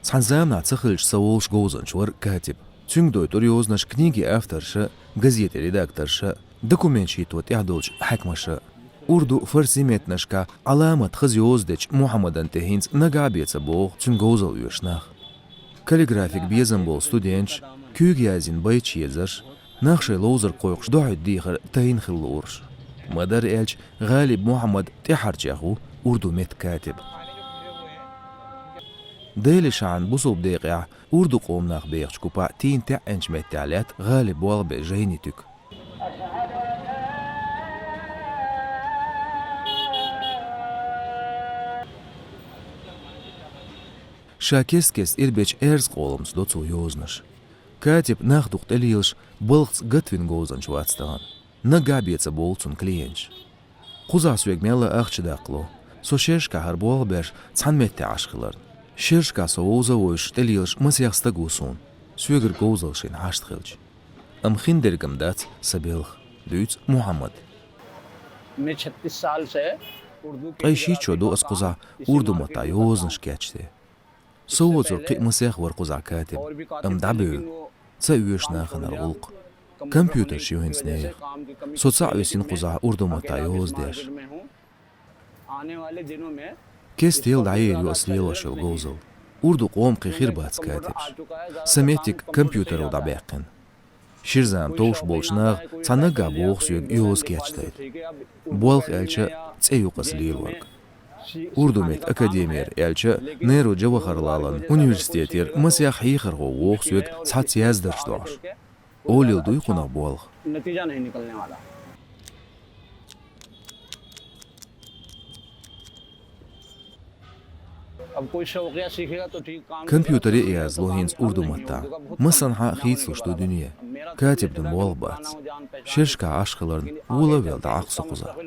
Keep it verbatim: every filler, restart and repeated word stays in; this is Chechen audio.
Цхьан заманахь ца хилча ца волуш говзанча вара Катиб. Цуьнга дойтура йозанаш книгин авторша, газетийн редакторша, документаш хӀитто тӀехь долчу хьаькамаша. Урду, фарси меттанашкахь Ӏаламат хаза йоза дечу Мухьаммадан тӀе хӀинца нагахь бен ца богӀу цуьнан говзалла оьшу нах. Каллиграфик безам болу студенташ, куьйга яздина байташ езарш, нах шайн ловзар кхойкхуш дохьуьйту дехар тайна хила луурш. Ма-дарра аьлча, ГӀалиб Мухьаммад тӀаьхьарчех ву урду меттан катиб. Делишахьан бусалба декъехь урду къоман нах бехачу купахь тийна таьӀӀинчу меттехь лаьтта ГӀалиб болх бен жайни туька. Ша кест-кеста ирабечу аьрзу къоламца до цо йозанаш. Катиб нах дукха тӀелелаш, балхаца гатвина говзанча вац тахана. Наггахь бен ца бовлу цуьнан клиенташ. Кхузахь соьга мелла а ахча даккхало. Со шерашкахь хӀара болх беш цхьана метте Ӏаш хиларна. Шерашкахь со вовза а вовзуш тӀелелаш масех стаг ву суна, соьгара говзалла шайна хьашт хилча. Амма хиндерг-м дац сан белхан, дуьйцу Мухьаммада. Ткъе шийтта шо ду ас кхузахь урду маттахь йозанаш кечдеш. Со воцург кхин а масех вара кхузахь катиб, амма дӀабевлла. Ца оьшу нахана хӀара гӀуллакх. Компьютерш ю хӀинца нехан. Со цхьаъ висина кхузахь урду маттахь йоза деш. Кестта дӀаер ю ас лелош йолу говзалла. Урду къоман кхин хир бац катибаш. Сан меттиг компьютеро дӀабаьккхина. Шира зама товш болчу наха цхьа наггахь боху соьга йоза кечдайта. Болх аьлча, цӀе ю-кх ас лелорг. Урду меттан академера аьлча, Неру Джавахарлалан университетера масех хьехархо воху соьга цхьацца яздарш дохьуш. Олийла дуй кхунах болх? Компьютере а язло хӀинца урду маттахь. Массанхьа а хийцалуш ду дуьне. Катиб дан болх бац. Шерашкахь Ӏаш хиларна, вола а велла дӀаӀахка со кхузахь.